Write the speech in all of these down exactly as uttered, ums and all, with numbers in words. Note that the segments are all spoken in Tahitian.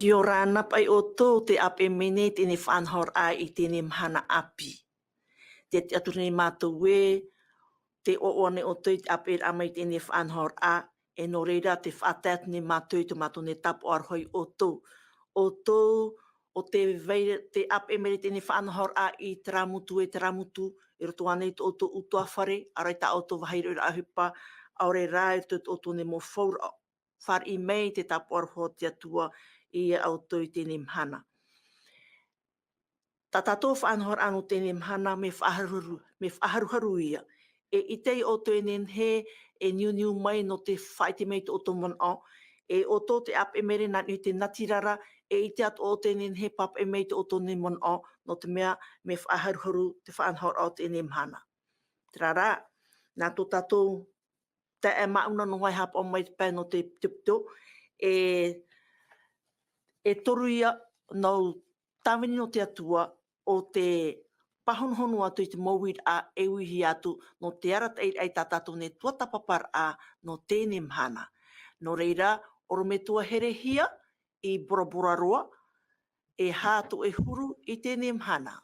ʻIa ora na paʻi ʻoutou, tē ʻāpeʻe mai nei teie faʻanahoraʻa i teie mahana ʻāpī. Tē tiʻaturi nei mātou ē, tē ʻoaʻoa nei ʻoutou i te ʻāpeʻeraʻa mai i teie faʻanahoraʻa, e nō reira tē faʻatae atu nei mātou i tō mātou nei tāpaʻo aroha ia ʻoutou. ʻOutou, ʻo tē vai, tē ʻāpeʻe mai ra i teie faʻanahoraʻa i terā motu e terā motu, i roto ānei i tō ʻoutou ʻutuāfare, ʻaore rā i tā ʻoutou vāhi roʻoraʻa ʻohipa, ʻaore rā i roto i tō ʻoutou nei mau fauraʻo. Fāriʻi mai te tāpaʻo aroha o te Atua ia ʻoutou i teie mahana. Tā tātou faʻanahoraʻa nō teie mahana, mea faʻaharuharu, mea faʻaharuharu ia. E ʻite ia ʻoutou e nehenehe e niuniu mai nō te faʻaʻite mai i tō ʻoutou manaʻo, e ʻoutou tē ʻāpeʻe mai ra nā niʻa i te natirara, e ʻite atoʻa ʻoutou e nehenehe e pāpaʻi mai i tō ʻoutou nei manaʻo, nō te mea, mea faʻaharuharu te faʻanahoraʻa o teie mahana. Terā rā, nā tō tātou taeaʻe Māʻuna nō Haehapaʻo mai te pae nō te pitopito, e, e toru ia nau tāvini nō te Atua, ʻo tē pāhonohono atu i te mau uiraʻa e uihia atu nō te arataʻiraʻa i tā tātou nei tuatāpaparaʻa nō teie mahana. Nō reira, ʻorometua Herehia i Bora Bora roa, e aha tō ʻoe huru i teie mahana?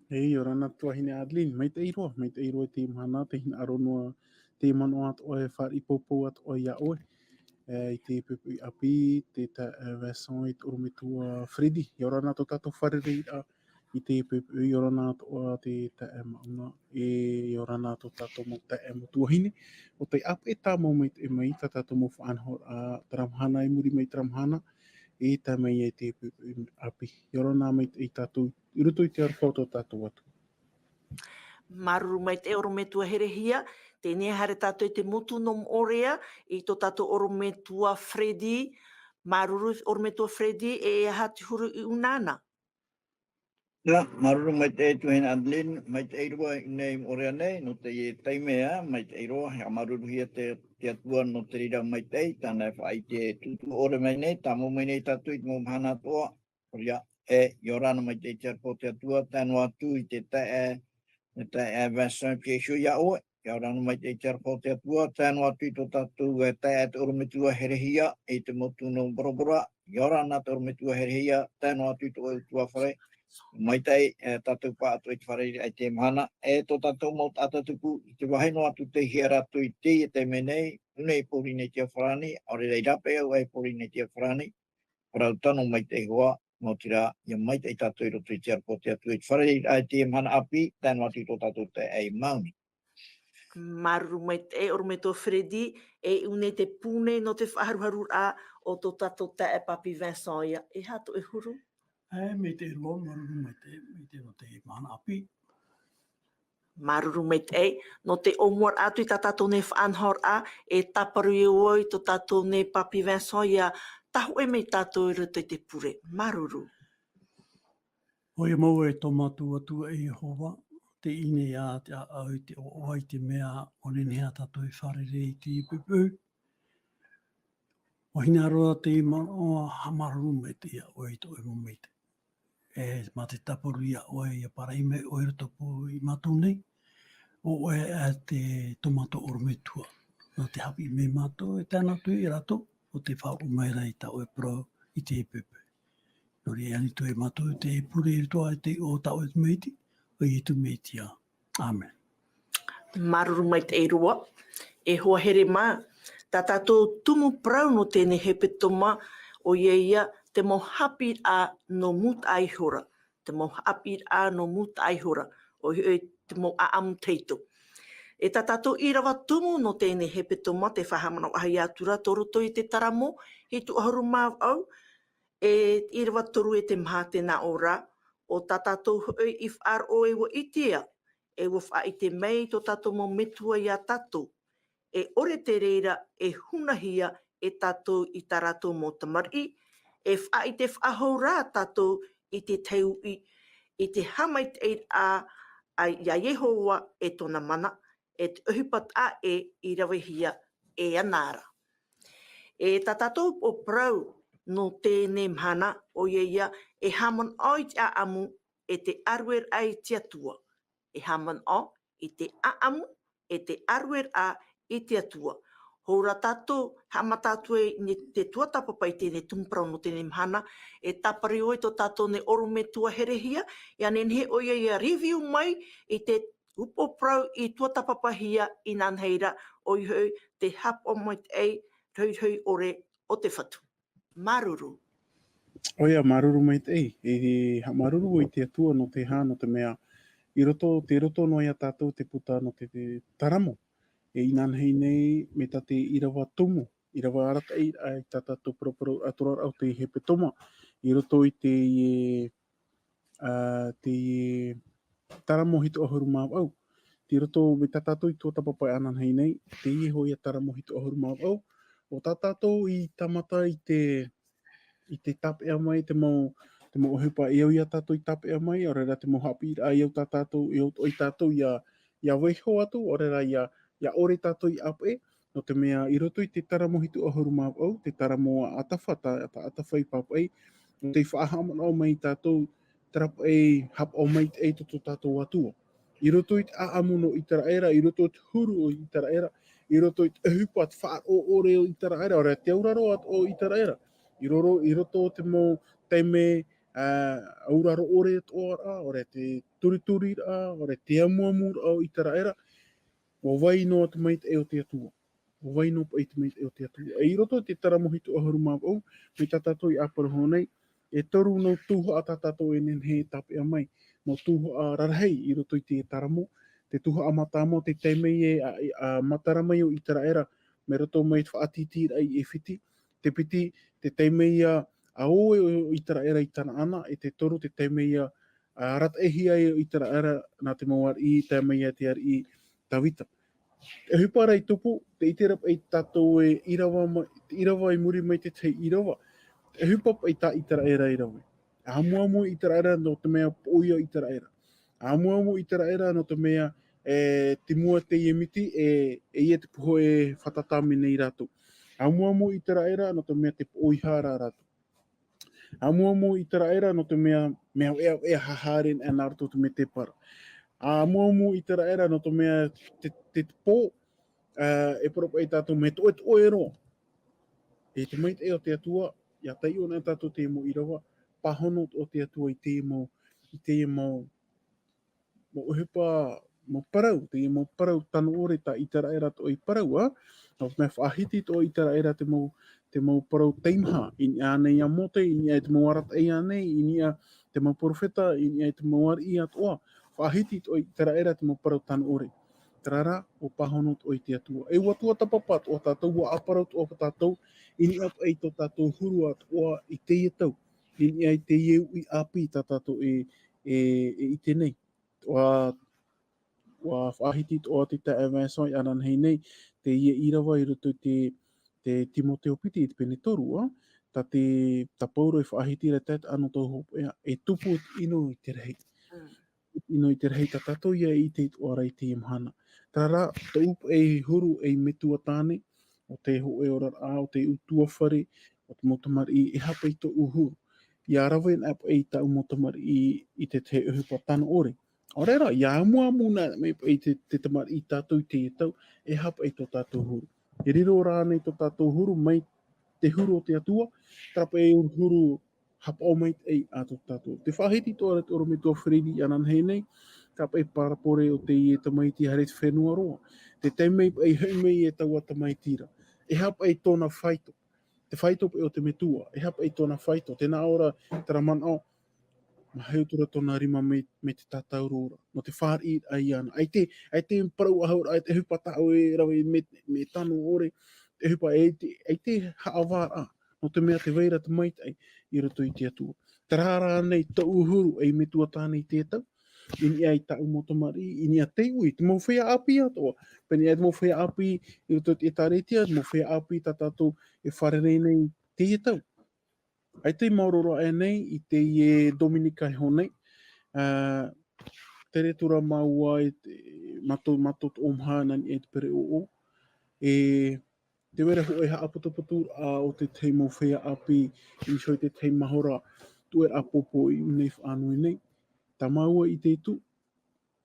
E, ʻia ora na tuahine Adeline, maitaʻi roa, maitaʻi roa i teie mahana, tē hinaʻaro noa te manaʻo atoʻa e fāriʻi poupou atoʻa ia ʻoe. E, i te poʻipoʻi ʻāpī, te taeaʻe Vincent, e te ʻorometua Freddy, ʻia ora na tō tātou fārereiraʻa i te poʻipoʻi, ʻia ora na atoʻa te taeaʻe Māʻuna, e, ʻia ora na tō tātou mau taeaʻe mau tuahine, ʻo tē ʻāpeʻe tāmau mai, e mai tā tātou mau faʻanahoraʻa, terā mahana, i muri mai terā mahana, e tae mai ai te poʻipoʻi ʻāpī. ʻIa ora na maitaʻi tātou, i roto i te aroha o tō tātou Atua. Māuruuru maitaʻi ʻorometua Herehia, teie nei haere tātou i te motu nō Moʻorea, i tō tātou ʻorometua Freddy, māuruuru ʻorometua Freddy, e aha te huru i ʻū nāna? Ia, māuruuru maitaʻi tuahine Adeline, maitaʻi roa i ʻō nei i Moʻorea nei, nō teie taime ā, maitaʻi roa, ʻia māuruuruhia te, te Atua nō te reira maitaʻi, tāna e faʻaʻite tūtū ʻore mai nei, tāmau mai nei tātou i te mau mahana atoʻa, ʻoia, e, ʻia ora na maitaʻi i te aroha o te Atua, tae noa atu i te taeaʻe, te taeaʻe Vincent Piesio ia ʻoe, ʻia ora na maitaʻi i te aroha o te Atua, tae noa atu i tō tātou, e, taeaʻe te ʻorometua Herehia, i te motu nō Bora Bora, ʻia ora na te ʻorometua Herehia, tae noa atu i tō ʻoe ʻutuāfare, maitaʻi, e, tātou pāʻatoʻa i te fārereiraʻa i teie mahana, e tō tātou mau taʻata tupu, i te vāhi noa atu tei hia rātou i teie taime nei, ʻū nei i Pōrīnetia farāni, ʻaore rā i rāpae au aʻe i Pōrīnetia farāni, parau tano maitaʻi hoʻi, nō te reira, ʻia maitaʻi tātou i roto i te aroha o te Atua i te fārereiraʻa i teie mahana ʻāpī, tae noa atu i tō tātou taeaʻe i Mauni. Māuruuru maitaʻi ʻorometua Freddy, e ʻū nei te pū nei nō te faʻaharuharuraʻa o tō tātou taeaʻe Papi Vincent ia, e aha tō ʻoe huru? E, maitaʻi roa, māuruuru maitaʻi, maitaʻi nō te mahana ʻāpī. Māuruuru maitaʻi, nō te ʻōmuaraʻa atu i tā tātou nei faʻanahoraʻa, e tāparu ia vau i tō tātou nei Papi Vincent ʻia tāhōʻē mai tātou i roto i te pure. Māuruuru. ʻOia mau e tō mātou Atua e Iehova, tē ʻī nei ā te ʻāʻau i te ʻoaʻoa i te mea ʻua nehenehe ā tātou e fārerei i teie poʻipoʻi. ʻUa hinaʻaro te manaʻo haʻamāuruuru maitaʻi ia ʻoe i tō ʻoe mau maitaʻi. E, mā te tāparu ia ʻoe, ʻia pārahi mai ʻoe i rotopū ia mātou nei, ʻo ʻoe ā te, tō mātou ʻorometua. Nō te haʻapiʻi mai mātou, e tae noa atu ia rātou, ʻo tē faʻaroʻo mai ra i tā ʻoe parau i teie poʻipoʻi. Nō reira, ani atu ia mātou te pure i roto i te iʻoa o tā ʻoe Tamaiti, ʻo Ietu Metia. ʻĀmene. Māuruuru maitaʻi roa. E hoa here mā, tā tātou tumu parau nō teie nei hepetoma, ʻoia ia te mau haʻapiʻiraʻa nō mūtaʻa ihora. Te mau haʻapiʻiraʻa nō mūtaʻa ihora. ʻOia hoʻi te mau ʻāʻamu tahito. E tā tātou ʻīrava tumu nō teie nei hepetoma, tē faʻahaʻamanaʻohia atu ra tō roto i te Taramo, hitu ʻahuru mā vaʻu, e ʻīrava toru e te maha tē nā ʻō ra, ʻo tā tātou hoʻi i faʻaroʻo e ʻua ʻitea, e ʻua faʻaʻite mai tō tātou mau metua ia tātou. E ʻore te reira e hunahia e tātou i tā rātou mau tamariʻi, e faʻaʻite faʻahou ra tātou i te tahi uʻi, i te haʻamaitaʻiraʻa a, ia Iehova e tōna mana, e te ʻohipa taʻa ʻē i ravehia e ana ra. E tā tātou upoʻo parau nō teie mahana, ʻoia ia, e haʻamanaʻo i te ʻāʻamu, e te ʻārueraʻa i te Atua. E haʻamanaʻo i te ʻāʻamu, e te ʻārueraʻa i te Atua. Ora tātou, haʻamata atu ai i te tuatāpapa i teie tumu parau nō teie mahana, e tāpiri ʻoe i tō tātou nei ʻorometua herehia, ʻia nehenehe ʻoia ʻia review mai i te upoʻo parau i tuatāpapahia inanahi ra, ʻoia hoʻi te haʻapaʻo maitaʻi, rohirohi ʻore o te Fatu. Māuruuru. ʻOia, māuruuru maitaʻi. E haʻamāuruuru i te Atua nō te aha, nō te mea, i roto, tei roto noa ia tātou te puta nō te, te taramo. E inanahi nei, mai tā te ʻīrava tumu, ʻīrava arataʻi, ʻaita tā tātou paraparau atoʻa ra o te hepetoma, i roto i te, e, ā, te taramo hitu ʻahuru mā vaʻu. Tei roto mai tā tātou i tuatāpapa inanahi nei, teie hoʻi ia taramo hitu ʻahuru mā vaʻu. ʻO tā tātou i tāmata i te, i te tāpeʻa mai, te mau, te mau ʻohipa e au ia tātou i tāpeʻa mai, ʻaore rā te mau haʻapiʻiraʻa e au tā tātou, e au atoʻa ia tātou ʻia, ʻia vaiiho atu, ʻaore rā ʻia, ʻia ʻore tātou i ʻāpeʻe, nō te mea i roto i te taramo hitu ʻahuru mā vaʻu, te taramo a Atafa, tā, tā Atafa i pāpaʻi, nō te faʻahaʻamanaʻo mai ia tātou, terā paʻi haʻapaʻo maitaʻi tō, tō tātou Atua. I roto i te ʻāʻamu nō ʻĪteraʻera, i roto i te huru o ʻĪteraʻera, i roto i te ʻohipa, te faʻaroʻo ʻore o ʻĪteraʻera, ʻaore rā te auraro atoʻa o ʻĪteraʻera. I roro, i roto i te mau taime, ā, auraro ʻore atoʻa ra, ʻaore te turituriraʻa, ʻaore te amuamuraʻa o ʻĪteraʻera, ʻua vai noa te maitaʻi o te Atua. ʻUa vai noa paʻi te maitaʻi o te Atua. E i roto i te taramo hitu ʻahuru mā vaʻu, mai tā tātou i ʻāparau iho nei, e toru nō tuhaʻa tā tātou e nehenehe e tāpeʻa mai, nō tuhaʻa rarahi i roto i te taramo, te tuhaʻa mātāmua, te taime ïa, ā, ā, matara mai o ʻĪteraʻera, mai roto mai te faʻatītīraʻa i ʻAifiti, te piti, te taime ïa, ā, ʻoe o, o ʻĪteraʻera i Tanaana, e te toru, te taime ïa, ā, arataʻihia ai o ʻĪteraʻera nā te mau ariʻi, tae mai ia te ariʻi Tavita. Te ʻohipa ra i tupu, tē ʻite ra paʻi tātou e ʻīrava ma-, ʻīrava i muri mai i te tahi ʻīrava. Te ʻohipa paʻi tā ʻĪteraʻera i rave. ʻA amuamu ʻĪteraʻera nō te mea poʻo ïa ʻĪteraʻera. ʻA amuamu ʻĪteraʻera nō te mea, e, te mua teie miti, e, e ʻoia te pohe fātata mai nei rātou. ʻA amuamu ʻĪteraʻera nō te mea tē poʻo ihara rātou. ʻA amuamu ʻĪteraʻera nō te mea, mea veʻaveʻa haere nā roto i te mētēpara. ʻA amuamu ʻĪteraʻera nō te mea te, te, te pō, ā, e parau paʻi tātou mea toʻetoʻe roa. E te maitaʻi o te Atua, ʻia taiʻo na tātou te mau ʻīrava, pāhono atoʻa te Atua i te mau, i te mau mau ʻohipa, mau parau, teie mau parau tano ʻore tā ʻĪteraʻera atoʻa i parau, ā? Nō te mea faʻahiti atoʻa ʻĪteraʻera te mau, te mau parau teimaha, i niʻa ānei ia Mōte, i niʻa i te mau arataʻi ānei, i niʻa te mau perofeta, i niʻa i te mau ariʻi atoʻa, faʻahiti atoʻa ʻĪteraʻera te mau parau tano ʻore. Terā rā, ʻua pāhono atoʻa i te Atua. E ʻua tuatāpapa atoʻa tātou, ʻua ʻāparau atoʻa tātou, i niʻa paʻi i tō tātou huru atoʻa i teie tau, i niʻa i teie uʻi ʻāpī tā tātou e, e, e ʻite nei. ʻUa, ʻua faʻahiti atoʻa te taeaʻe Vincent i ʻananahi nei, teie ʻīrava i roto i te, te Timoteo piti i te pene toru, ā, tā te, tā Pauro e faʻahiti ra te taeaʻe nō tō hopeʻa, e tupu te ʻino i te rahi. Mm. Ino i te rahi tā tātou ïa e ʻite atoʻa ra i teie mahana. Terā rā, tōʻu paʻi huru ei metua tāne, ʻo te hōʻē oraraʻa, ʻo te ʻutuāfare, ʻo te mau tamariʻi, e aha paʻi tōʻu huru. ʻIa rave anaʻe paʻi tāʻu mau tamariʻi i te tahi ʻohipa tano ʻore. ʻAore rā, ʻia amuamu anaʻe mai paʻi te, te tamariʻi tātou i teie tau, e aha paʻi tō tātou huru. E riro rānei tō tātou huru mai te huru o te Atua, terā paʻi huru haʻapaʻo maitaʻi ā tō tātou. Tē faʻahiti atoʻa ra te ʻorometua Freddy i ʻananahi nei, terā paʻi parabole o teie tamaiti haere i te fenua roa. Te taime paʻi hoʻi mai e taua tamaiti ra. E aha paʻi tōna faito. Te faito paʻi o te metua. E aha paʻi tōna faito. Tē nā ʻō ra terā manaʻo, māheu atu ra tōna rima mai, mai te tātauro ra. Nō te fāriʻiraʻa iāna. ʻAita, ʻaita e parau ʻahuraʻa, ʻaita e ʻohipa tāʻoe e rave mea, mea tano ʻore, te ʻohipa ʻaita, ʻaita e haʻavāraʻa. Nō te mea tē vai ra te maitaʻi i roto i te Atua. Terā rānei tōʻu huru ei metua tāne i teie tau. I niʻa i tāʻu mau tamariʻi, i niʻa tei ui, te mau feiā ʻāpī atoʻa. Pēneiaʻe te mau feiā ʻāpī i roto i te ʻĒtārētia, te mau feiā ʻāpī tā tātou e fārerei nei i teie tau. ʻAita i maoro roa aʻe nei i teie Dominika iho nei. Ā, tere atu ra māua i te, mātou, mātou toʻomaha nā niʻa i te pereʻoʻo. E, tē vai ra hōʻē haʻaputuputuraʻa o te tahi mau feiā ʻāpī, i niʻa i te tahi mahora, tuʻeraʻa pōpō i ʻō nei faʻanui nei. Tā māua i ʻite atu,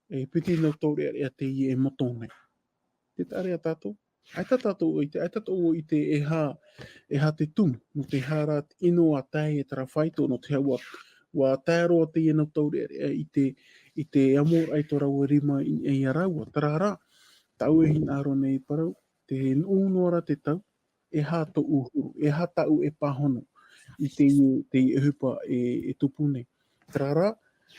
e piti nau taureʻareʻa teie e moto nei. Tē taʻa ra ia tātou, ʻAita tātou ʻite, ʻaita tātou ʻite e aha, e aha te tumu, nō te aha rā te ʻino a tae e terā faito, nō te aha ua, ua tae roa teie nau taureʻareʻa i te, i te amoraʻa i tō rāua rima i, i a rāua. Terā rā, tāʻu e hinaʻaro nei e parau, tē nuʻu noa ra te tau, e aha tōʻu huru, e aha tāʻu e pāhono i teie, teie ʻohipa e, e tupu nei. Terā rā,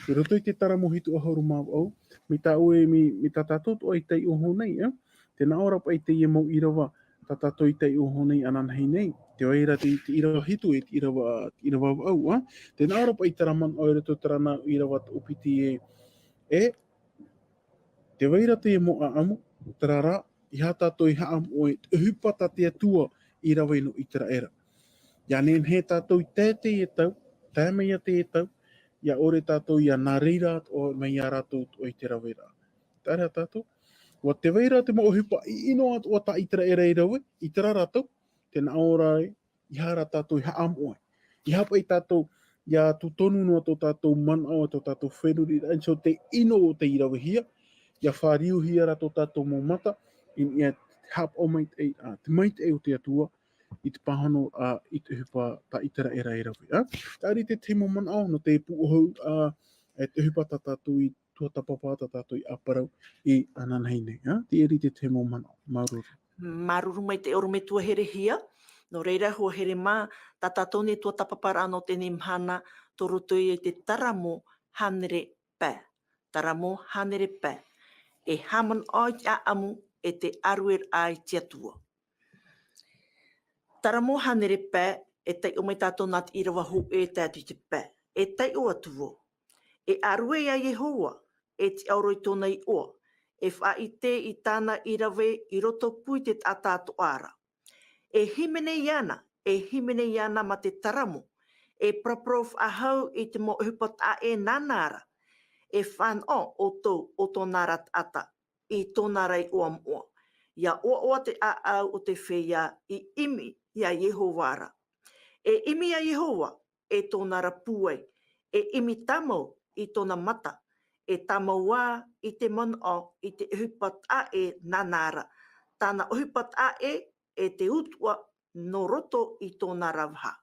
i roto i te taramo hitu ʻahuru mā vaʻu, mai tāʻu e, mai, mai tā tātou atoʻa i taiʻo iho nei, ā, tē nā ʻō ra paʻi teie mau ʻīrava, tā tātou i taiʻo iho nei ananahi nei, tē vai ra te, te ʻīrava hitu e te ʻīrava, te ʻīrava vaʻu, ā, tē nā ʻō ra paʻi terā manaʻo i roto i terā nā ʻīrava toʻopiti e, e, tē vai ra teie mau ʻāʻamu, terā rā, e aha tātou i haʻamoʻe i te ʻohipa tā te Atua i rave i nō ʻĪteraʻera. ʻIa nehenehe tātou i tae teie tau, tae mai ia teie tau, ʻia ʻore tātou ʻia nā reira atoʻa mai ia rātou atoʻa i te raveraʻa. Terā rā tātou, ʻua tē vai ra te mau ʻohipa ʻino atoʻa tā ʻĪteraʻera i rave, i terā ra tau, tē nā ʻō ra e, e aha rā tātou i haʻamoʻe. E aha paʻi tātou, ʻia tūtonu noa tō tātou manaʻo, tō tātou feruriraʻa, so te ʻino o tei ravehia, ʻia fāriuhia rā tō tātou mau mata, i niʻa i te haʻapaʻo maitaʻi, ā, te maitaʻi o te Atua, i te pāhono, ā, i te ʻohipa tā ʻĪteraʻera i rave, ā. Terā rā te tahi mau manaʻo, nō te pūʻohu, ā, e te ʻohipa tā tātou i tuatāpapa tā tātou i ʻāparau i ananahi nei, ā. Terā rā te tahi mau manaʻo, māuruuru. Māuruuru maitaʻi ʻorometua Herehia, nō reira, hoa here mā, tā tātou nei tuatāpaparaʻa nō teie mahana, tō roto i te taramo hānere pae. Taramo hānere pae. E haʻamanaʻo i te ʻāʻamu e te ʻārueraʻa i te Atua. Taramo hānere pae, e taiʻo mai tātou nā te ʻīrava hōʻē e tae atu i te pae. E taiʻo atu vau. E ʻārue ia Iehova, e tiʻaoro i tōna iʻoa, e faʻaʻite i tāna i rave i rotopū i te taʻata atoʻa ra. E hīmene iāna, e hīmene iāna mā te taramo, e paraparau faʻahou i te mau ʻohipa taʻa ʻē nāna ra, e fānaʻo ʻoutou o tōna ra taʻata, i tōna ra iʻoa moʻa. ʻIa ʻoaʻoa te ʻāʻau o te feiā i ʻimi ia Iehova ra. E ʻimi ia Iehova, e tōna ra pūai, e ʻimi tāmau i tōna mata, e tāmau ā i te manaʻo i te ʻohipa taʻa ʻē nāna ra, tāna ʻohipa taʻa ʻē, e te utuʻa nō roto i tōna ra vaha.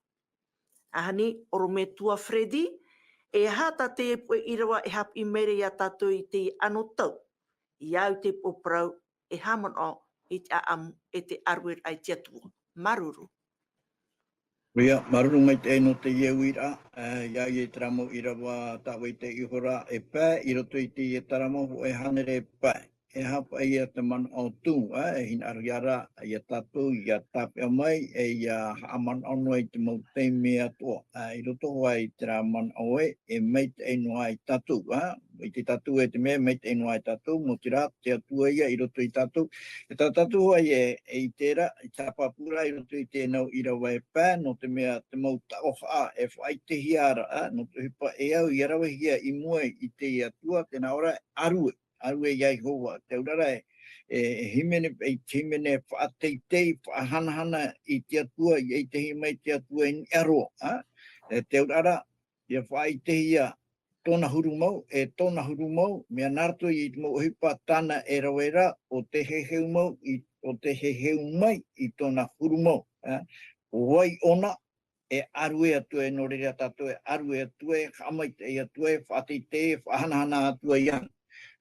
Ahani, ʻorometua Freddy, e aha tā teie puʻe ʻīrava e haʻapiʻi mai ra ia tātou i teie anotau, ʻia au i te puʻe parau, e haʻamanaʻo i te ʻāʻamu e te ʻārueraʻa i te Atua. Māuruuru. ʻOia, māuruuru maitaʻi nō teie uiraʻa, ā, ʻia au i terā mau ʻīrava tāʻu i taiʻo iho ra e pae, i roto i teie taramo hōʻē hānere pae. E aha paʻi ia te manaʻo tumu, ā, e hinaʻaro ia rā, ia tātou, ʻia tāpeʻa mai, e ʻia haʻamanaʻo noa i te mau taime atoʻa, ā, i roto hoʻi i terā manaʻo ē, e maitaʻi noa ia tātou, ā, i te tātou e te mea, e maitaʻi noa ia tātou, nō te reira, te Atua ia i roto ia tātou, e tā tātou hoʻi e, e ʻite ra, e haʻapāpū ra i roto i teie nau ʻīrava e pae, nō te mea te mau taʻohaʻa, e faʻaʻitehia ra, ā, nō te ʻohipa e au, ʻia ravehia i mua i te Atua, tē nā ʻō ra, ʻārue. ʻĀrue ia Iehova, te auraʻa e, e, e hīmene, e hīmene faʻateitei, faʻahanahana i te Atua, ʻia ʻitehia mai te Atua i niʻa roa, ā? E te auraʻa, ʻia faʻaʻitehia tōna huru mau, e tōna huru mau, mea nā roto i te mau ʻohipa tāna e rave ra, ʻo tē heheu mau, i, ʻo tē heheu mai i tōna huru mau, ā? ʻO vai ʻōna, e ʻārue atu ai, nō reira tātou e ʻārue atu ai, e haʻamaitaʻi atu ai, e faʻateitei, e faʻahanahana atu ai iāna.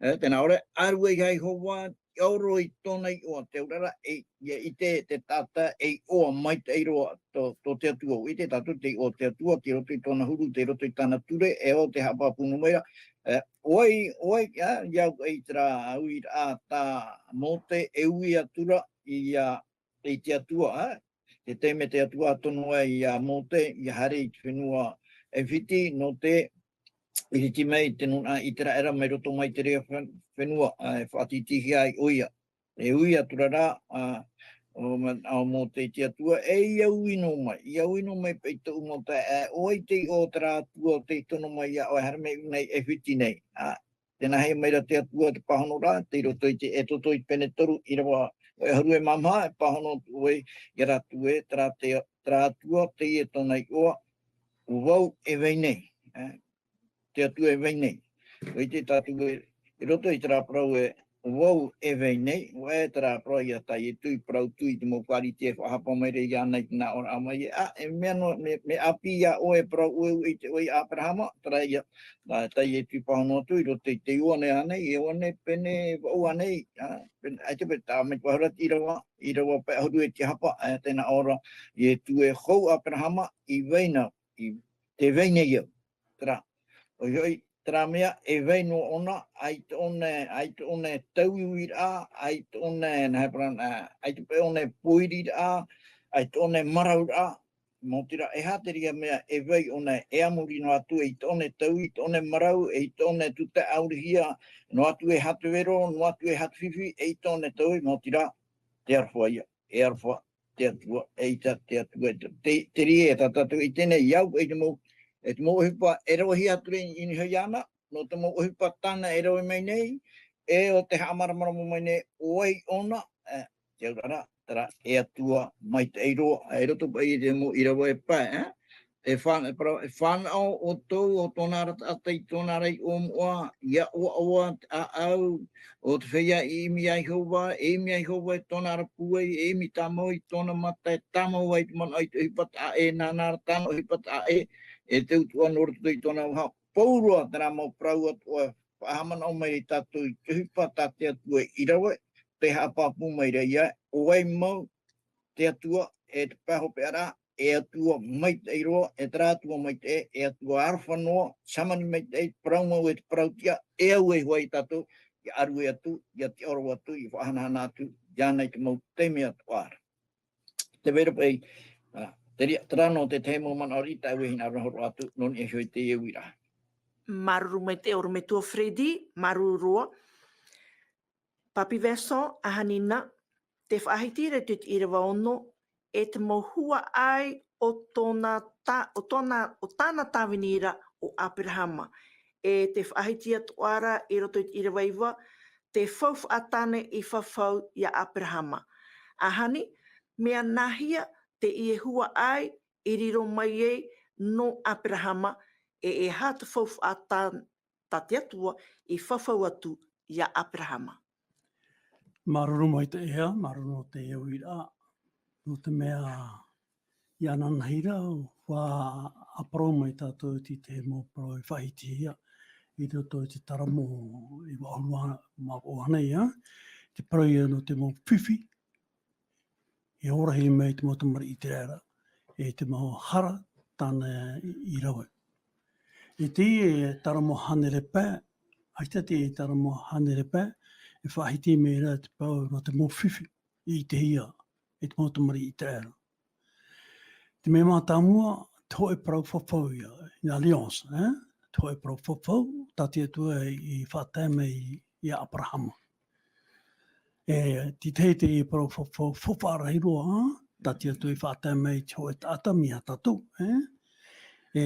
E, tē nā ʻō ra, ʻārue ia Iehova, tiʻaoro i tōna iʻoa, te auraʻa, e, ʻia ʻite te taʻata, e iʻoa maitaʻi roa tō, tō te Atua. ʻUa ʻite tātou te iʻoa o te Atua, tei roto i tōna huru, tei roto i tāna ture, e ʻo tē haʻapāpū noa mai ra. E, ʻo vai, ʻo vai, ā, ʻia au i terā uiraʻa tā Mōte, e ui atu ra ia, i te Atua, ā? Te taime te Atua tono ai ia Mōte, ʻia haere i te fenua ʻAifiti, nō te ʻiriti mai te nūnaʻa ʻĪteraʻera mai roto mai te reira fen-, fenua, ā, e faʻatītīhia ai ʻoia. E ui atu ra rā, ā, ʻo ma-, ʻo Mōte i te Atua, e ʻia ui noa mai, ʻia ui noa mai paʻi tōʻu mau taeaʻe, ʻo vai te iʻoa o terā Atua, tei tono mai iā ʻoe, haere mai nei ʻAifiti nei, ā? Tē nā hea mai ra te Atua te pāhono ra, tei roto i te Exodo i te pene toru, ʻīrava ʻahuru e mā maha, e pāhono atu ē, ia rātou ē, terā te, terā Atua, teie tōna iʻoa, ʻo vau e vai nei, ē, te Atua e vai nei. ʻUa ʻite tātou ē, i roto i terā parau ē, vau e vai nei, ʻua ʻē terā parau ia tā Ietu i parau atu i te mau Farisi e faʻahapa mai ra iāna i te nā ʻōraʻa mai ē, ā, e mea noa, mea, mea ʻāpī iā ʻoe e parau ʻoe i te ʻoe iā ʻAperahama, terā ia, ā, tā Ietu i pāhono atu i roto i te ua nei ānei, e ua nei, pene, vaʻu ānei, ā, pene, ʻaita paʻi tā mai te vahara ʻīrava, ʻīrava pae ʻahuru e tiahapa, ā, tē nā ʻō ra Ietu ē, hou ʻAperahama, i vai na, i te vai nei au. Terā. ʻOia hoʻi, terā mea, e vai noa ʻōna, ʻaita ʻōna, ʻaita ʻōna e tauiuiraʻa, ʻaita ʻōna e, nā hea parau, ā, ʻaita paʻi ʻōna e pōiriraʻa, ʻaita ʻōna e marauraʻa, maoti rā, e aha terā mea, e vai ʻōna e a muri noa atu, ʻeita ʻōna e taui, ʻeita ʻōna e marau, ʻeita ʻōna e tūtaʻaurihia, noa atu e hatu vero, noa atu e hatu fifi, ʻeita ʻōna e taui, maoti rā, te Aroha ia, e Aroha, te Atua, ʻeita te Atua, te, te, terā ē tā tātou i ʻite nei, i au, e te mau, e te mau ʻohipa, e rave hia atu ra i, i niʻa iāna, nō te mau ʻohipa tāna e rave mai nei, e ʻo tē haʻamāramarama mai nei, ʻo vai ʻōna, e, te auraʻa ra, terā, e Atua maitaʻi roa, e roto paʻi i te mau ʻīrava e pae, e? E fāna-, e parau, e fānaʻo ʻoutou ʻo tōna ra taʻata i tōna ra iʻoa moʻa, ʻia ʻoaʻoa te ʻāʻau o te feiā i ʻimi iā Iehova, e ʻimi iā Iehova i tōna ra pūai, e ʻimi tāmau i tōna mata, e tāmau i te manaʻo i te ʻohipa taʻa ʻē, nāna ra tāna ʻohipa taʻa ʻē, e te utuʻa nō roto i tōna vaha. Pauroa terā mau parau atoʻa, faʻahaʻamanaʻo mai tātou i te ʻohipa tā te Atua i rave, tē haʻapāpū mai ra ia, ʻo vai mau te Atua, e te pae hopeʻa ra, e Atua maitaʻi roa, e terā Atua maitaʻi, e Atua aroha noa, hāmani maitaʻi, parau mau e te parau tiʻa, e au e hoʻi tātou, ʻia ʻarue atu, ʻia tiʻaoro atu, ʻia faʻahanahana atu, iāna i te mau taime atoʻa ra. Tē vai ra paʻi, ā, terā, terā noa te tahi mau manaʻo riʻi tāʻu e hinaʻaro hōroʻa atu, nō niʻa iho i teie uiraʻa. Māuruuru maitaʻi ʻorometua Freddy, māuruuru roa. Papi Vincent, ʻahani na, tē faʻahiti ra i te ʻīrava ono, e te mau huaʻai o tōna tā-, o tōna, o tāna tāvini ra ʻo ʻAperahama. E tē faʻahiti atoʻa ra i roto i te ʻīrava iva, te faufaʻa tāne i fafau iā ʻAperahama. ʻAhani, mea nāhea teie huaʻai i riro mai ai nō ʻAperahama, e e aha te faufaʻa tā-, tā te Atua i fafau atu iā ʻAperahama. Māuruuru maitaʻi ā, māuruuru nō te uiraʻa, nō te mea i ananahi ra, ʻua ʻāparau mai tātou i te mau parau i faʻahitihia i roto i te Taramo e vaʻu ʻahuru mā vaʻu ānei, ā, te parau ia nō te mau fifi, e ora hia mai te mau tamariʻi ʻĪteraʻera, e te mau hara tāna i, i rave. E teie Taramo hānere pae, ʻaita teie Taramo hānere pae, e faʻahiti mai ra te parau nō te mau fifi, i ʻitehia e te mau tamariʻi ʻĪteraʻera. Te mea mātāmua, te hōʻē parau fafau ia, une alliance, eh? Te hōʻē parau fafau, tā te Atua i faʻatae mai iā ʻAperahama. E, te tahi te parau fafau, faufaʻa rahi roa, ā, tā te Atua i faʻatae mai te hōʻē taʻata mai iā tātou, eh? E,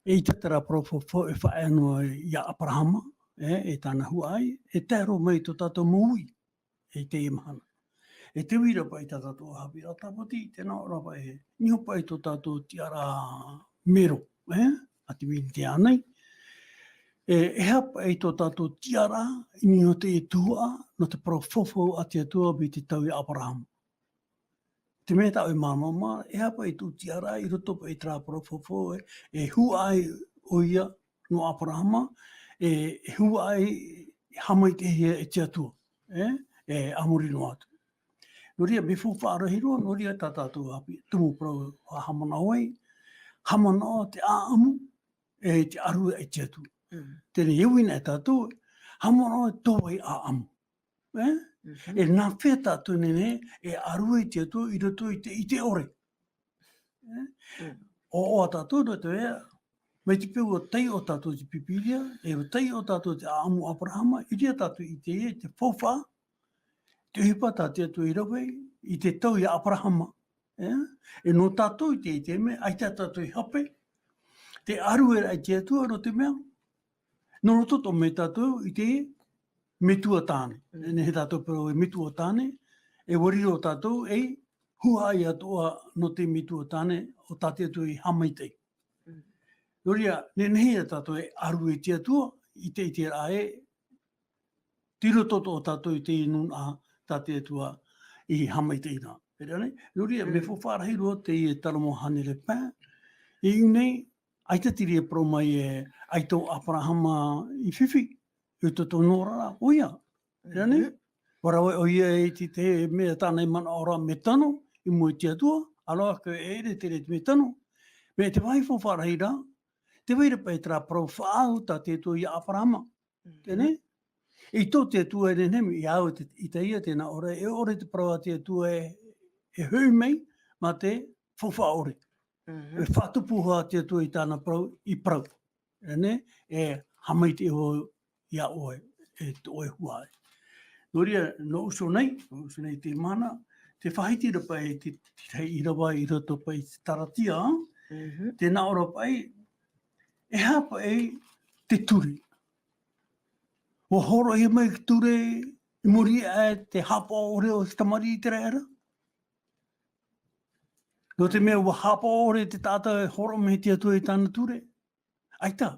eʻita terā parau fafau e faʻaea noa iā ʻAperahama, eh, e tāna huaʻai, e tae roa mai tō tātou mau uʻi, i teie mahana. E te uira paʻi tā tātou haʻapiʻiraʻa Tāpati, tē nā ʻō ra paʻi, niho paʻi tō tātou tiʻaraʻa mero, eh? A te miniti ānei. E, e aha paʻi tō tātou tiʻaraʻa, i niʻa i te tuhaʻa, nō te parau fafau a te Atua mai te tau iā ʻAperahama. Te mea tāʻu e māramarama, e aha paʻi tō tiʻaraʻa, i roto paʻi i terā parau fafau, e, e huaʻai ʻoia nō ʻAperahama, e, e huaʻai e haʻamaitaʻihia e te Atua, eh? E a muri noa atu. Nō reira, mea faufaʻa rahi roa, nō reira tā tātou haʻapiʻi, tumu parau haʻamanaʻo ai, haʻamanaʻo te ʻāʻamu, e te ʻārue i te Atua. Mm. Teie nei e ui nei tātou, haʻamanaʻo e tō vai ʻāʻamu. Eh? Mhm. E nāfea tātou e nehenehe e ʻārue i te Atua i roto i te ʻite ʻore. Eh? Mm. ʻOaʻoa tātou nō te mea, mai te peu ʻua taiʻo tātou i te Pīpīria, e ʻua taiʻo tātou i te ʻāʻamu o ʻAperahama, i reira tātou i ʻite ai te faufaʻa, te ʻohipa tā te Atua i rave, i te tau iā ʻAperahama. Eh? E nō tātou i te, i te mea, ʻaita tātou i hape, te ʻārueraʻa i te Atua, nō te mea, nō roto atoʻa mai tātou i te metua tāne. Mm. E nehenehe tātou e parau e metua tāne, e ʻua riro tātou ei huaʻai atoʻa nō te metua tāne o tā te Atua i haʻamaitaʻi. Mm. Nō reira, nehenehe ia tātou e ʻārue i te Atua, i te, i te ʻiteraʻa ē, tei roto tō tātou i te nūnaʻa tā te Atua i haʻamaitaʻi ra. Nō reira, mea faufaʻa rahi roa teie e taro mau hānere pae. I ʻō nei, ʻaita te reira e parau mai e, ʻaita ʻo Aperahama i fifi, i tō tōna oraraʻa, ʻoia. Nō reira, ʻua rave ʻoia i te, te mea tāna i manaʻo ra mea tano, i mua i te Atua, ʻaore rā, ʻeʻere te reira te mea tano. Mea te vāhi faufaʻa rahi ra, tē vai ra paʻi terā parau faʻaau tā te Atua ia Aperahama. Tē nē? I tō te Atua e nehenehe, ia au te, i teie tēnā ʻore, e ʻore te parau a te Atua e, e hoʻi mai, mā te faufaʻa ʻore. E faʻatupu hoʻi te Atua i tāna parau, i parau. Tē nē? E haʻamaitaʻi hoʻi ia ʻoe, e tō ʻoe huaʻai. Nō reira, nō ʻuso nei, nō ʻuso nei te mahana, tē faʻahiti ra paʻi te, te tahi ʻīrava i roto paʻi i te Taratia, tē nā ʻō ra paʻi, e aha paʻi te ture. ʻUa hōroʻahia mai te ture i muri aʻe i te haʻapaʻo ʻore o te tamariʻi ʻĪteraʻera. Nō te mea ʻua haʻapaʻo ʻore te taʻata e hōroʻa mai te Atua i tāna ture. ʻAita.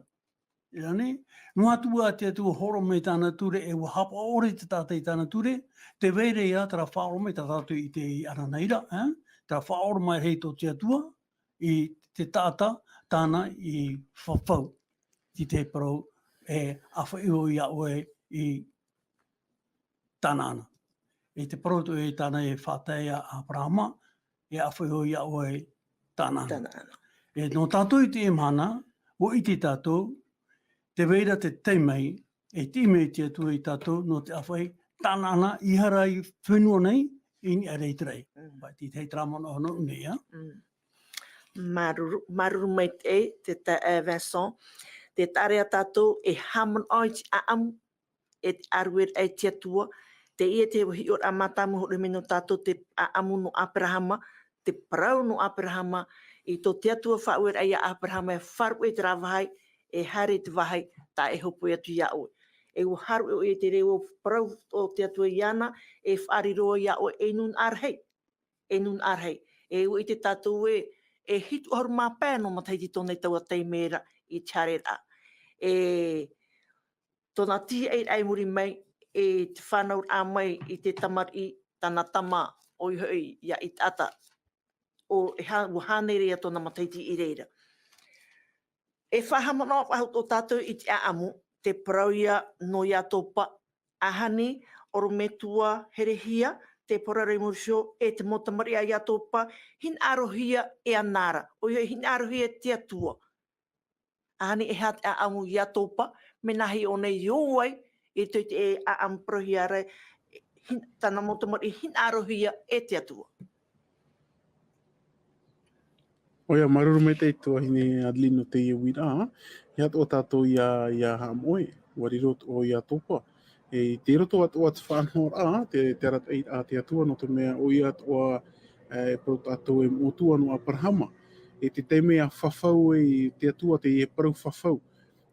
Nō reira, noa atu ā te Atua e hōroʻa mai i tāna ture, e ʻua haʻapaʻo ʻore te taʻata i tāna ture, tē vai ra ia terā faʻaora mai tā tātou i ʻite i ʻarenei ra, terā faʻaora mai rahi tō te Atua, i te taʻata tāna i fafau. I te parau e ʻāfaʻi ia ʻoe i Tanaana. I te parau atoʻa tāna e faʻatae ia Aperahama, e ʻāfaʻi ia ʻoe i Tanaana. E nō tātou i teie mahana, ʻua ʻite tātou, tē vai ra te taime, e tiʻi mai te Atua ia tātou, nō te ʻāfaʻi Tanaana, ʻaore rā i fenua nei, i niʻa i te raʻi. Paʻi te tahi terā manaʻo nō ʻō nei, ā. Māuruuru, māuruuru maitaʻi, te taeaʻe Vincent, tē taʻa ra ia tātou e haʻamanaʻo i te ʻāʻamu, e te ʻārueraʻa i te Atua, teie te hiʻoraʻa mātāmua hōroʻa mai nō tātou te ʻāʻamu nō Aperahama, te parau nō Aperahama, i tō te Atua faʻaueraʻa ia Aperahama e faʻaruʻe i terā vāhi, e haere i te vāhi, taʻa e hōpoi atu ia ʻoe. E ʻua haere ʻoe i te reira parau o te Atua iāna, e faʻariro ia ʻoe ei nūnaʻa rahi. Ei nūnaʻa rahi. E ʻua ʻite tātou ē, e hitu ʻahuru mā pae nō matahiti tōna i taua taime ra i te haereraʻa. E tōna tiaʻiraʻa i muri mai, e te fānauraʻa mai i te tamariʻi, tāna tama, ʻoia hoʻi ia Itaata. ʻO e hā-, ʻua hānere ia tōna matahiti i reira. E faʻahaʻamanaʻo faʻahou tātou i te ʻāʻamu, te parau ia nō Iatopa, ʻaita e ʻorometua herehia, te parau ra i muri iho, e te mau tamariʻi a Iatopa, hinaʻarohia e ana ra, ʻoia hoʻi hinaʻarohia e te Atua. ʻAita e aha te ʻāʻamu Iatopa, mea nāhea ʻōna i ō ai, i te, te ʻāʻamu parauhia ra, hin-, tāna mau tamariʻi hinaʻarohia e te Atua. ʻOia, māuruuru maitaʻi tuahine Adeline nō teie uiraʻa, ʻia atoʻa tātou ʻia, ʻia haʻamoʻe, ʻua riro atoʻa Iatopa. E, i te roto atoʻa te faʻanahoraʻa, te, te arataʻiraʻa a te Atua, nō te mea ʻoia atoʻa, e, parau tātou e moʻotua nō Aperahama. E te taime ʻa fafau ai te Atua, teie parau fafau.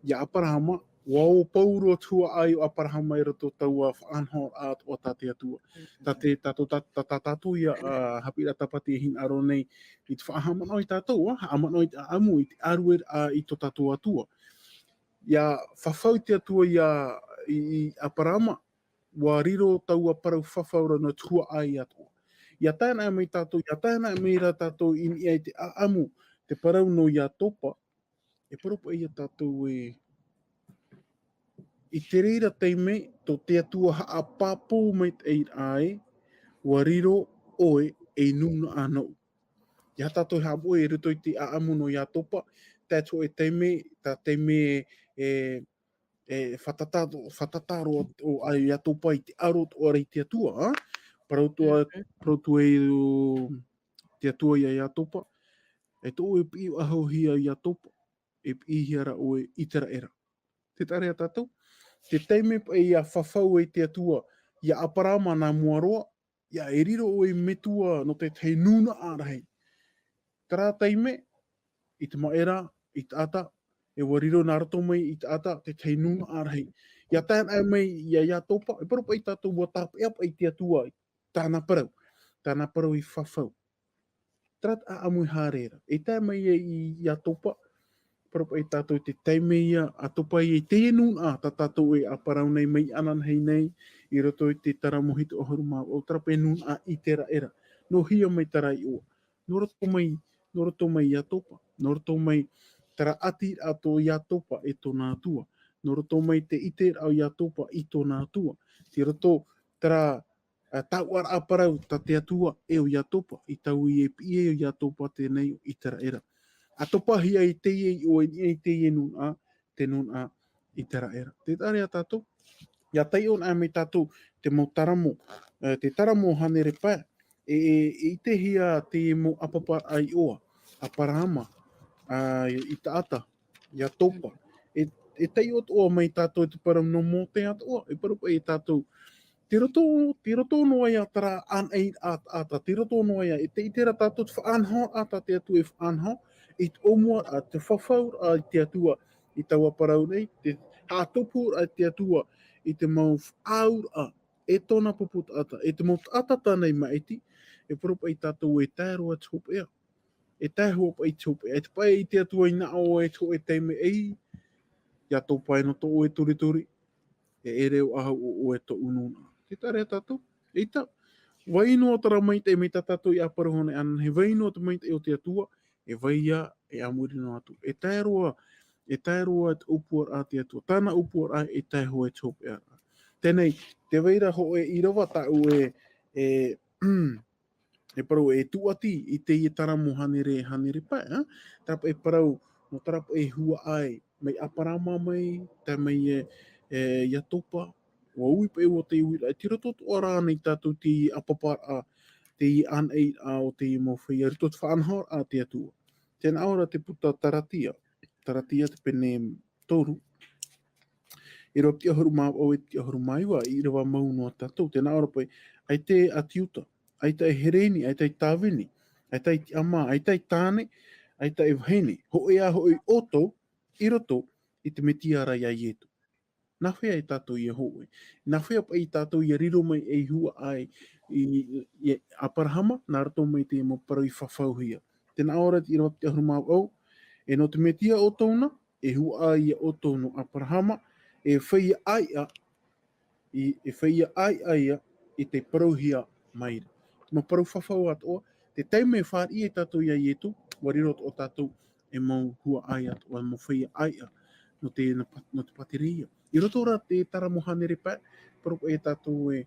Ia Aperahama, ʻua ō pauroa te huaʻai o Aperahama i roto i taua faʻanahoraʻa atoʻa tā te Atua. Mm. Tā te, tātou, tā, tā, tā tātou ia, ā, haʻapiʻiraʻa tāpati e hinaʻaro nei i te faʻahaʻamanaʻo ia tātou, ā, haʻamanaʻo i te ʻāʻamu, i te ʻārueraʻa i tō tātou Atua. ʻIa fafau te Atua ia, i, i Aperahama, ʻua riro taua parau fafau ra nō te huaʻai atoʻa. ʻIa tae ana mai tātou, ʻia tae ana mai rā tātou i niʻa i te ʻāʻamu, te parau nō Iatopa, e parau paʻi ia tātou ē, i te reira taime, tō te Atua haʻapāpū maitaʻi ra ē, ʻua riro ʻoe ei nūnaʻa nōʻu. ʻIa tātou haʻamoʻe i roto i te ʻāʻamu nō Iatopa, tae atu i te taime, tā taime e, e faʻatataro, faʻatataro o, ʻo Iatopa i te aro atoʻa ra i te Atua, ā? Parau atoʻa, mm, parau atoʻa e o te Atua ia Iatopa, e tō ʻoe piʻi faʻahouhia Iatopa, e piʻihia ra ʻoe ʻĪteraʻera. Tē taʻa ra ia tātou, te taime paʻi ʻia fafau ai te Atua ia Aperahama nā mua roa, ʻia e riro ʻoe ei metua nō te tahi nūnaʻa rahi. Terā taime, i te maʻi ra, i te taʻata, e ʻua riro nā roto mai i te taʻata, te tahi nūnaʻa rahi. ʻIa tae ana mai ia Iatopa, e parau paʻi tātou ʻua tāpeʻa paʻi te Atua, tāna parau, tāna parau i fafau. Terā te ʻāʻamu e haere ra. E tae mai ai i Iatopa, Parau paʻi tātou te taime ia, ʻa topa ia i teie nūnaʻa, tā tātou e ʻāparau nei mai ananahi nei, i roto i te Taramo hitu ʻahuru mā vaʻu, terā paʻi nūnaʻa ʻĪteraʻera. Nō hea mai terā iʻoa? Nō roto mai, nō roto mai Iatopa. Nō roto mai terā ʻātiraʻa tō Iatopa e tōna Atua. Nō roto mai te ʻiteraʻa o Iatopa i tōna Atua. Tei roto terā, ā, taoʻaraʻa parau tā te Atua e o Iatopa, i taui e piʻi e o Iatopa teie nei o ʻĪteraʻera. ʻA topahia i teie iʻoa i niʻa i teie nūnaʻa, te nūnaʻa ʻĪteraʻera. Tē ʻite ra tātou, ʻia taiʻo anaʻe mai tātou te mau Taramo, ā, te Taramo hānere pae, e, e, e ʻitehia te mau ʻāpaparaʻa iʻoa, ʻĀparaama, ā, i taʻata, Iatopa. E, e taiʻo atoʻa mai tātou i te parau nō Mōte atoʻa, e parau paʻi tātou, tei roto, tei roto noa ia terā ʻānaʻiraʻa taʻata, tei roto noa ia, e tē ʻite ra tātou te faʻanahoraʻa tā te Atua e faʻanaho, i te ʻōmuaraʻa, te fafauraʻa i te Atua, i taua parau nei, te haʻatupu raʻa i te Atua, i te mau faʻaauraʻa, e tōna pupu taʻata, e te mau taʻata tāna i maʻiti, e parau paʻi tātou e tae roa te hopeʻa. E tae roa paʻi te hopeʻa, e te pae i te Atua i nā ʻō e te hōʻē taime ē, ʻia topa e nō tō ʻoe turituri, e ʻere ʻo ʻahu ʻo ʻoe tōʻu nūnaʻa. Tē ʻite ra tātou, eʻita, vai noa terā maitaʻi mai tā tātou i ʻāparau nei ananahi, vai noa te maitaʻi o te Atua, e vai ia, e a muri noa atu. E tae roa, e tae roa te ʻōpuaraʻa a te Atua. Tāna ʻōpuaraʻa e tae roa te hopeʻaraʻa. Teie nei, tē vai ra hōʻē ʻīrava tāʻu e, e, e parau e tūʻati i teie Taramo hānere, hānere pae, ā? Terā paʻi parau, nō terā paʻi huaʻai, mai ʻĀparaama mai, tae mai e, e Iatopa, ʻua ui paʻi ʻo te uiraʻa, tei roto atoʻa ra ānei tātou teie ʻāpaparaʻa, teie ʻānaʻiraʻa o teie mau feiā, i roto te faʻanahoraʻa a te Atua. Tē nā ʻō ra te puta Taratia, Taratia te pene toru, ʻīrava piti ʻahuru mā vaʻu e piti ʻahuru mā iva, i ʻīrava mau noa tātou, tē nā ʻō ra paʻi, ʻaita e ʻāti Iuta, ʻaita e Hereni, ʻaita e Tāvini, ʻaita e Tiʻamā, ʻaita e Tāne, ʻaita e Vahine, hōʻē ā hoʻi ʻoutou i roto i te Metia ra ia Ietu. Nāhea e tātou ʻia hōʻē? Nāhea paʻi tātou ʻia riro mai ei huaʻai i, i, i ʻĀparaama, nā roto mai te mau parau i fafauhia. Tē nā ʻō ra te ʻīrava piti ʻahuru mā vaʻu, e nō te Metia ʻoutou na, e huaʻai ia ʻoutou nō ʻĀparaama, e feiā ʻāiʻa, i, e feiā ʻāiʻa ia i te parauhia mai ra. Te mau parau fafau atoʻa, te taime e fāriʻi ai tātou ia Ietu, ʻua riro atoʻa tātou e mau huaʻai atoʻa, mau feiā ʻāiʻa, nō te, nō te pātireia. I roto ra te Taramo hānere pae, parau paʻi tātou e,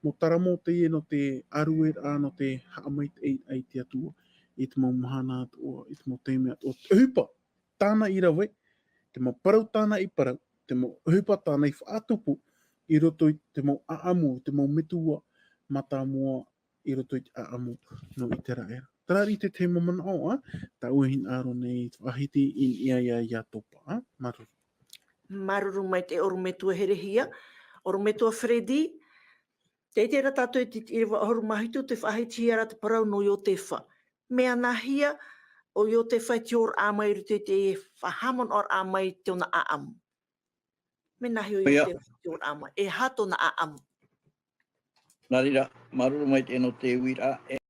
mau Taramo teie nō te ʻārueraʻa, nō te haʻamaitaʻiraʻa i te Atua, i te mau mahana atoʻa, i te mau taime atoʻa. Te ʻohipa, tāna i rave, te mau parau tāna i parau, te mau ʻohipa tāna i faʻatupu, i roto i te mau ʻāʻamu, te mau metua mātāmua, i roto i te ʻāʻamu nō ʻĪteraʻera. Terā riʻi te tahi mau manaʻo, ā, tāʻu e hinaʻaro nei i te faʻahiti i niʻa ia Iatopa, ā, māuruuru. Māuruuru maitaʻi ʻorometua Herehia, ʻorometua Freddy, tē ʻite ra tātou i te ʻīrava ʻahuru mā hitu, tē faʻahitihia ra te parau nō Iotefa. Mea nāhea ʻo Iotefa i te ora mai i roto i te faʻahaʻamanaʻoraʻa mai i tōna ʻāʻamu? Mea nāhea ʻo Iotefa i te ora mai, e aha tōna ʻāʻamu? Nā reira, māuruuru maitaʻi nō te uiraʻa, e